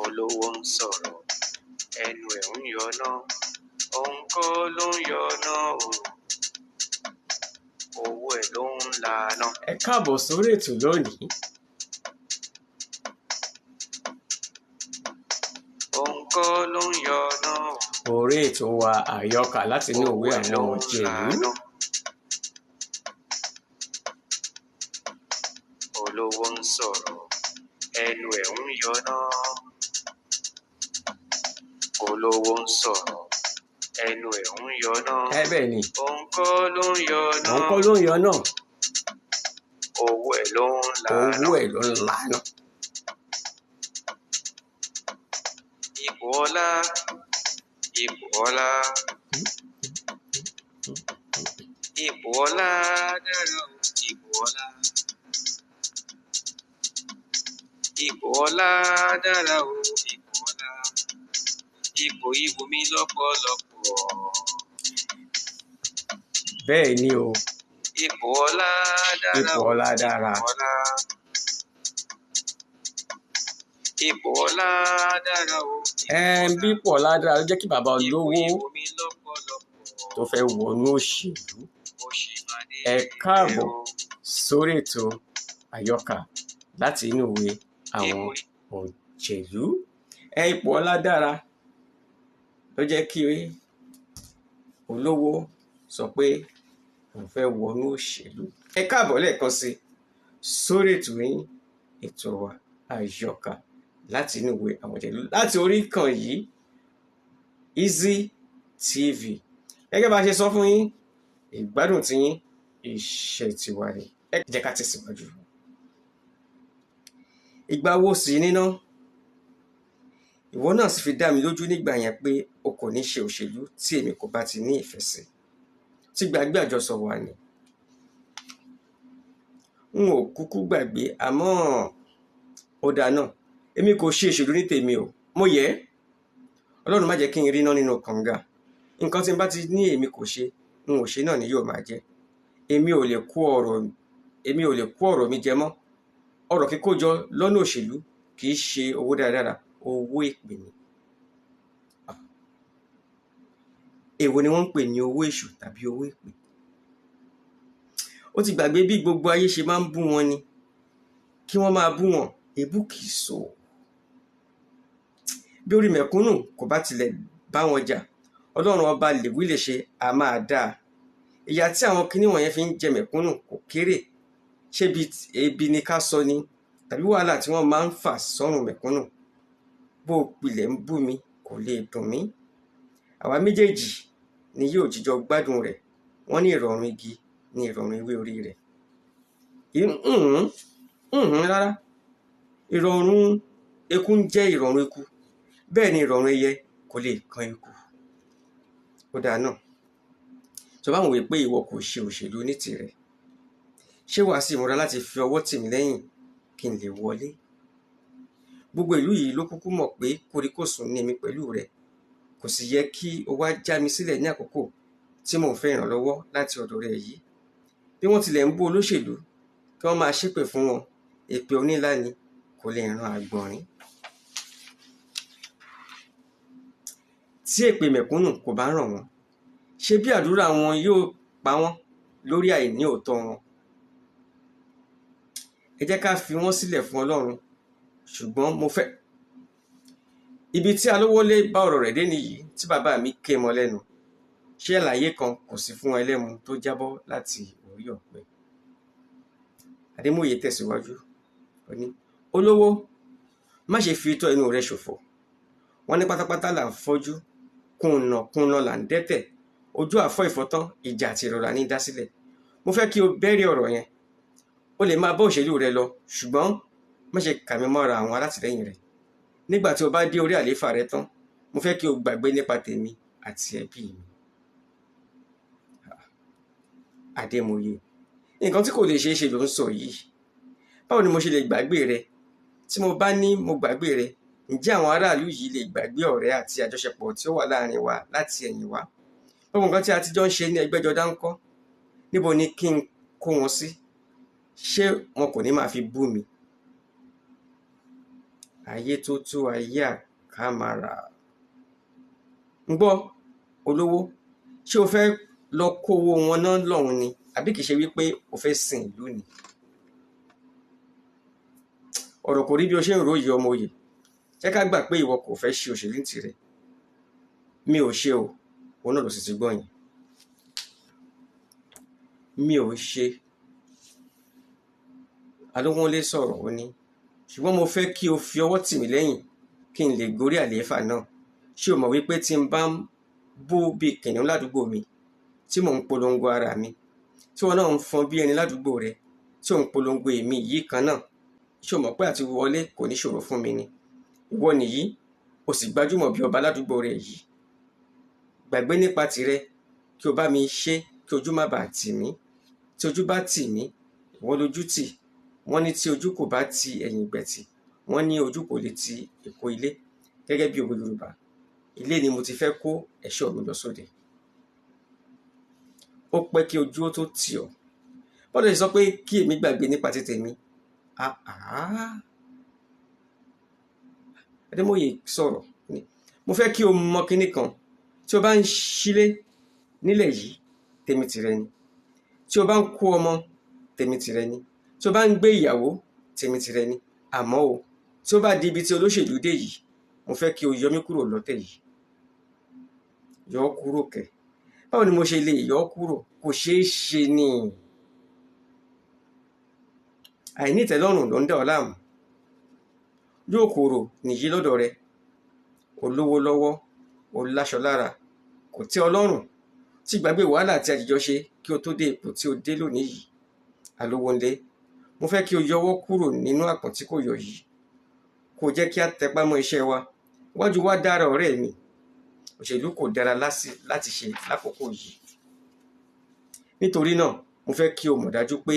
Olówó ń sọ̀rọ̀, ẹnu ẹ̀ ń yọná, òun kọ́ ló ń yọná o, owó ẹ̀ ló ń lànà. Ẹ káàbọ̀ sórí ètò lónìí. Òun kọ́ ló ń yọná o, Orí ètò wa àyọkà láti inú owó ìwé ẹ̀ ló àwọn ń òjèlú. lànà. Olówó ń sọ̀rọ̀, ẹnu ẹ̀ ń yọná. Olówó ń sọ̀rọ̀, ẹnu ẹ̀ ń yọná. Ẹ bẹ́ẹ̀ ni, Òun kọ́ ló ń yọná, òun kọ́ ló ń yọ náà, owó ẹ̀ ló ń lànà. owó ẹ̀ ló ń lànà. Ipò ọlá, ipò ọlá, ipò ọlá dára o, ipò ọlá. Ipò ọlá dára o, ipò ọlá. Ipò ìwù mí lọ́pọ̀lọpọ̀. Bẹ́ẹ̀ ni o, Ipò ọlá dára ipò o, ọlá dára. ipò ọlá. Ipò ọlá dára o, ipò Ẹ ọlá. bí ipò ọlá dára ló jẹ́ kí bàbá Ipò olówó ìwù mí lọ́pọ̀lọpọ̀. tó fẹ́ wọnú òṣèlú. Mo ṣì máa dé Ẹ ibẹ̀ káàbọ̀ o. sórí ètò àyọkà láti inú ìwé àwọn Ipò òjèlú. Ẹ ipò ọlá dára ló jẹ́ kí olówó sọ pé òun fẹ́ wọnú òṣèlú. Ẹ káàbọ̀ lẹ́ẹ̀kan sí sórí ètò yín, ètò wa àyọkà láti inú ìwé àwọn òjèlú láti orí ìkànnì yìí Easy TV. Gẹ́gẹ́ bá a ṣe sọ fún yín, ìgbádùn tiyín iṣẹ́ tiwa ni. Ẹ jẹ́ ká tẹ̀síwájú. Ìgbà wo sì níná? Ìwọ náà sì fi dá mi lójú nígbà yẹn pé o kò ní ṣe òṣèlú tí èmi kò bá ti ní ìfẹ́ sí. Tí gbàgbé àjọsọ wa ni. N ò kúkú gbàgbé, àmọ́ ó dáa náà. Èmi kò ṣe òṣèlú ní tèmi o. Mo yẹ̀ ẹ́. Ọlọ́run má jẹ́ kí n ríná nínú kànga. Nǹkan tí n bá ti ní èmi kò ṣe, n ò ṣe náà ni yóò máa jẹ́. Èmi ò lè kó ọ̀rọ̀, èmi ò lè kó ọ̀rọ̀ mi jẹ mọ́. Ọ̀rọ̀ kíkójọ lọ́nà òṣèlú kì í ṣe owó dáradára, owó èpè ni. Èwo ni wọ́n ń pè ní owó èṣù tàbí owó èpè? Ó ti gbàgbé bí gbogbo ayé ṣe máa ń bú wọn ni. Kí wọ́n máa bú wọn, èébú kì í so. Bí orí mẹ̀kúnnù kò bá tilẹ̀ bá wọn jà, Ọlọ́run ọba lèwí lè ṣe, a máa dáa. Ìyà tí àwọn kinní wọ̀nyẹn fi ń jẹ mẹ̀kúnnù kò kéré. Ṣé ebi ni ká sọ ni tàbí wàhálà tí wọ́n máa ń fà sọ́rùn mẹ̀kúnnù? Bó o pilẹ̀ ń bú mi kò lè dùn mí. Àwa méjèèjì ni yóò jíjọ gbádùn rẹ̀. Wọ́n ní ìrọ̀rùn igi ní ìrọ̀rùn ewé orí rẹ̀. Rárá. Ìrọ̀rùn eku ń jẹ́ ìrọ̀rùn eku. Bẹ́ẹ̀ ni ìrọ̀rùn ẹyẹ kò lè kan eku. Ó dáa náà. Tó bá wòye pé ìwọ kò ṣe òṣèlú ní tirẹ̀, ṣé wàá sì múra láti fi ọwọ́ tì mí lẹ́yìn kí n lè wọlé? Gbogbo ìlú yìí ló kúkú mọ̀ pé kòríkòsùn ni èmi pẹ̀lú rẹ̀. Kò sì yẹ kí o wá já mi sílẹ̀ ní àkókò tí mò ń fẹ́ ìrànlọ́wọ́ láti ọ̀dọ̀ rẹ yìí. Bí wọ́n tilẹ̀ ń bú olóṣèlú, kí wọ́n máa ṣépè fún wọn, èpè onílá ni kò lè ran àgbọ̀nrín. Tí èpè mẹ̀kúnnù kò bá ràn wọ́n, ṣé bí àdúrà wọn yóò pa wọ́n lórí àìní òótọ́ wọn? Ẹ jẹ́ ká fi wọ́n sílẹ̀ fún Ọlọ́run, ṣùgbọ́n mo fẹ́. Ibi tí Alówólé bá ọ̀rọ̀ rẹ̀ dé nìyí tí bàbá mi ké mọ́ lẹ́nu. Ṣé àlàyé kan kò sí fún ẹlẹ́mu tó jábọ́ láti orí ọ̀pẹ? Adémóyè tẹ̀síwájú. Ó ní, olówó, má ṣe fi itọ́ ẹnu rẹ ṣòfò. Wọ́n ní pátápátá là ń fọ́jú, kùnàkùnà là ń dẹ́tẹ̀. Ojú àfọ́ ìfọ́tán, ìjà àti ìrora ní dá sílẹ̀. Mo fẹ́ kí o bẹ́rí ọ̀rọ̀ yẹn. O lè máa bá òṣèlú rẹ lọ, ṣùgbọ́n má ṣe kà mí mọ́ra àwọn alátìlẹ́yìn rẹ. Nígbà tí o bá dé orí àlééfà rẹ tán, mo fẹ́ kí o gbàgbé nípa tèmi àti ẹbí mi. Adémóyè, nǹkan tí kò lè ṣeé ṣe ló ń sọ yìí. Báwo ni mo ṣe lè gbàgbé rẹ? Tí mo bá ní mo gbàgbé rẹ, ǹjẹ́ àwọn aráàlú yìí lè gbàgbé ọ̀rẹ́ àti àjọṣepọ̀ tí ó wà láàrin wa láti ẹ̀yìn wá? Gbogbo nǹkan tí a ti jọ ń ṣe ní ẹgbẹ́jọdá ń kọ́. Níbo ni kí n kó wọn sí? Ṣé wọn kò ní máa fi bú mi? Ayé tó tó ayé àkàmàrà. Ń gbọ́ olówó, ṣé o fẹ́ lọ kó owó wọn náà lọ́hùn ni àbí kìí ṣe wípé o fẹ́ sin ìlú ni? Ọ̀rọ̀ kò rí bí o ṣe ń ròyìn ọmọ òye. Jẹ́ ká gbà pé ìwọ kò fẹ́ ṣe òṣèlú ní tirẹ̀. Mi ò ṣe o, òun náà ló sì ti gbọ́ yẹn. Mi ò ṣe. Alówónlé sọ̀rọ̀, ó ní, ṣùgbọ́n mo fẹ́ kí o fi ọwọ́ tì mí lẹ́yìn kí n lè gorí àlééfà náà. Ṣé o mọ̀ wípé tí n bá ń bú bí kìnìún ládùúgbò mi, tí mò ń polongo ara mi, tí wọn náà ń fọn bí ẹni ládùúgbò rẹ, tí ò ń polongo èmi yìí kan náà, ṣé o mọ̀ pé àti wọlé kò ní ṣòro fún mi ni? Ìwọ nìyí, o sì gbajúmọ̀ bí ọba ládùúgbò rẹ yìí. Gbàgbé nípa tìrẹ kí o bá mi ṣe kí ojú má bàa tì mí. Tí ojú bá tì mí, ìwọ lójú tì. Wọ́n ní tí ojú kò bá ti ẹ̀yìn ìgbẹ̀tì, wọ́n ní ojú kò lè ti èkó ilé. Gẹ́gẹ́ bí òwe Yorùbá, ilé ni mo ti fẹ́ kó ẹ̀ṣọ́ mi lọ sóde. Ó pẹ́ kí ojú ó tó tì ọ́. Bọ́dọ̀ ṣe sọ pé kí èmi gbàgbé nípa ti tèmi. Àhá. Adémóyè sọ̀rọ̀ ní, mo fẹ́ kí o mọ kinní kan. Tí o bá ń ṣílé nílẹ̀ yìí, tèmi tìrẹ ni. Tí o bá ń kó ọmọ, tèmi tìrẹ ni. Tí o bá ń gbé ìyàwó, tèmi tìrẹ ni. Àmọ́ o, tí ó bá di ibi tí olóṣèlú dé yìí, mo fẹ́ kí o yọ mí kúrò lọ́tẹ̀ yìí. Yọ ọ́ kúrò kẹ̀. Báwo ni mo ṣe lè yọ ọ́ kúrò? Kò ṣeé ṣe ni. Àìní ìtẹ́lọ́rùn ló ń dà ọ́ láàmú. Yóò kúrò nìyí lọ́dọ̀ rẹ. O lówó lọ́wọ́, o láṣọ lára, kò tẹ́ ọ lọ́rùn. Tí gbàgbé wàhálà tí a jìjọ ṣe kí o tó dé ipò tí o dé lónìí yìí. Alówónlé, mo fẹ́ kí o yọwọ́ kúrò nínú àpọ̀n tí kò yọ yìí. Kò jẹ́ kí a tẹpá mọ́ iṣẹ́ wa. Wájú wa dára ọ̀rẹ́ mi. Òṣèlú kò dára láti ṣe lákòókò yìí. Nítorí náà, mo fẹ́ kí o mọ̀ dájú pé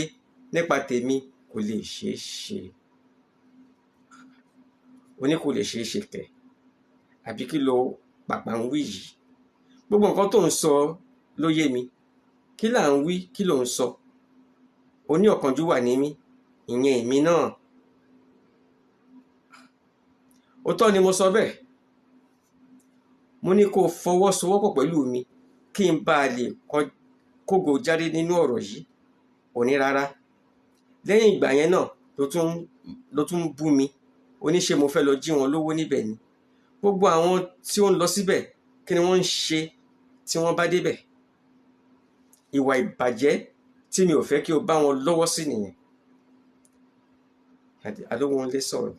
nípa tèmi kò lè ṣeé ṣe. O ní kò lè ṣeé ṣe kẹ̀. Àbí kí lo pàpà ń wí yìí? Gbogbo nǹkan tó ń sọ ló yé mi. Kí là ń wí, kí lò ń sọ? O ní ọ̀kánjúwà ní mí, ìyẹn èmi náà. Òótọ́ ni mo sọ bẹ́ẹ̀. Mo ní kó fọwọ́sowọ́pọ̀ pẹ̀lú mi kí n bá lè kógo jáde nínú ọ̀rọ̀ yìí. Ò ní rárá. Lẹ́yìn ìgbà yẹn náà ló tún bú mi. Ó ní ṣé mo fẹ́ lọ jí wọn lówó níbẹ̀ ni? Gbogbo àwọn tí ó ń lọ síbẹ̀, kí ni wọ́n ń ṣe tí wọ́n bá débẹ̀? Ìwà ìbàjẹ́ tí mi ò fẹ́ kí o bá wọn lọ́wọ́ sí nìyẹn. Alówónlé sọ̀rọ̀.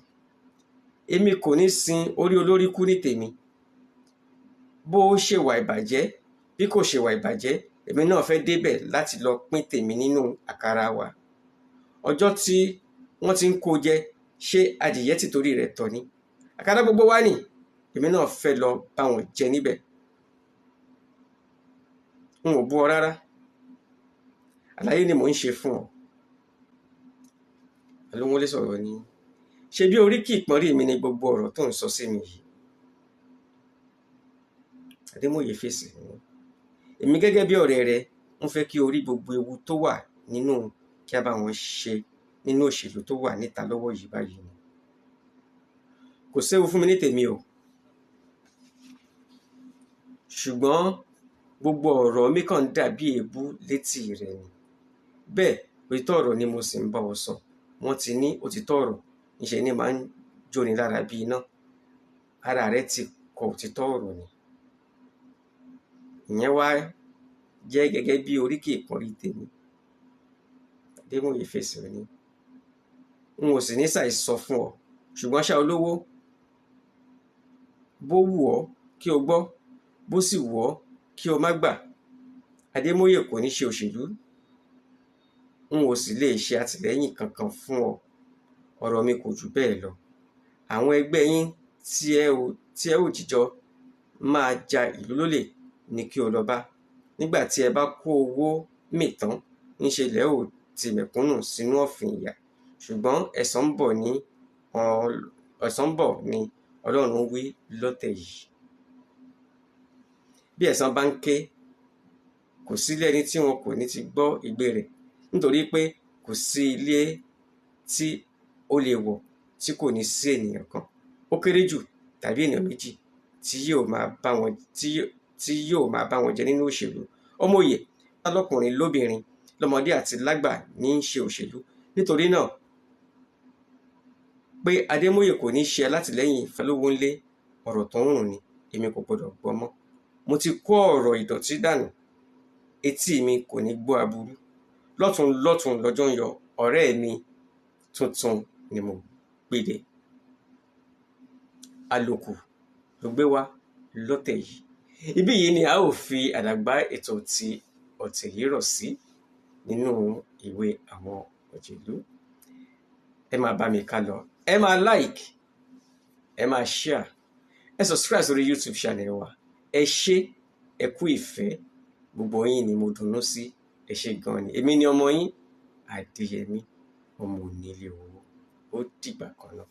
Èmi kò ní sin orí olórí kú ní tèmi. Bó ó ṣèwà ìbàjẹ́, bí kò ṣèwà ìbàjẹ́, èmi náà fẹ́ débẹ̀ láti lọ pín tèmi nínú àkàrà wa. Ọjọ́ tí wọ́n ti ń kó jẹ, ṣé adìyẹ tìtorí rẹ̀ tọ̀ ni? Àkàrà gbogbo wa nì, èmi náà fẹ́ lọ bá wọn jẹ níbẹ̀. N ò bú ọ rárá. Àlàyé ni mò ń ṣe fún ọ. Alówónlé sọ̀rọ̀ ni, ṣe bí oríkì ìpọ́nrí mi ni gbogbo ọ̀rọ̀ tó ń sọ sí mi yìí? Adémóyè fèsì ní, èmi gẹ́gẹ́ bí ọ̀rẹ́ rẹ ń fẹ́ kí o rí gbogbo ewu tó wà nínú kí a bá wọn ṣe nínú òṣèlú tó wà níta lọ́wọ́ yìí báyìí ni. Kò séwu fún mi ní tèmi o. Ṣùgbọ́n gbogbo ọ̀rọ̀ mi kàn ń dàbí èébú létí rẹ ni. Bẹ́ẹ̀ òtítọ́ ọ̀rọ̀ ni mo sì ń bá ọ sọ. Wọ́n ti ní òtítọ́ ọ̀rọ̀ ńṣe ni máa ń jóni lára bí iná. Ara rẹ ti kọ òtítọ́ ọ̀rọ̀ ni. Ìyẹn wá jẹ́ gẹ́gẹ́ bí oríkì ìpọ́nrí tèmi. Adémóyè fèsì ní, n ò sì ní ṣàì sọ fún ọ. Ṣùgbọ́n ṣá olówó, bó wù ọ́ kí o gbọ́, bó sì wù ọ́ kí o má gbà. Adémóyè kò ní ṣe òṣèlú. N ò sì lè ṣe àtìlẹ́yìn kankan fún ọ. Ọ̀rọ̀ mi kò jù bẹ́ẹ̀ lọ. Àwọn ẹgbẹ́ yín tí ẹ ò jìjọ máa ja ìlú lólè ni kí o lọ bá. Nígbà tí ẹ bá kó owó mì tán, ńṣe lẹ ó ti mẹ̀kúnnù sínú ọ̀fìn ìyà. Ṣùgbọ́n ẹ̀san ń bọ̀ ni Ọlọ́run wí lọ́tẹ̀ yìí. Bí ẹ̀san bá ń ké, kò sí ilé ẹni tí wọn kò ní ti gbọ́ igbe rẹ̀, nítorí pé kò sí ilé tí ó lè wọ̀ tí kò ní sí ènìyàn kan. Ó kéré jù tàbí ènìyàn méjì tí yóò máa bá wọn jẹ nínú òṣèlú. Ọmọ òye lọ́kùnrin lóbìnrin, lọ́mọdé àti lágbà ní í ṣe òṣèlú. Nítorí náà pé Adémóyè kò ní ṣe alátìlẹ́yìn Fálówónlé, ọ̀rọ̀ tó ń rùn ni, èmi kò gbọdọ̀ gbọ́ mọ́. Mo ti kó ọ̀rọ̀ ìdọ̀tí dànù, etí mi kò ní gbọ́ aburú. Lọ́tùn lọ́tùn lọ́jọ́ ń yọ, ọ̀rẹ́ mi tuntun ni mo gbéde. Àlòkù ló gbé wá lọ́tẹ̀ yìí. Ibí yìí ni a ó fi àdàgbà ètò ti ọ̀tẹ̀ yìí rọ̀ sí nínú ìwé àwọn òjèlú. Ẹ máa bá mi ká lọ, ẹ máa like, ẹ máa share, ẹ subscribe sórí YouTube channel wa. Ẹ ṣé, ẹ kú ìfẹ́, gbogbo yín ni mo dunnú sí. Ẹ ṣé gan ni. Èmi ni ọmọ yín, Adéyẹmí, ọmọ onílé owó. Ó dìgbà kan náà.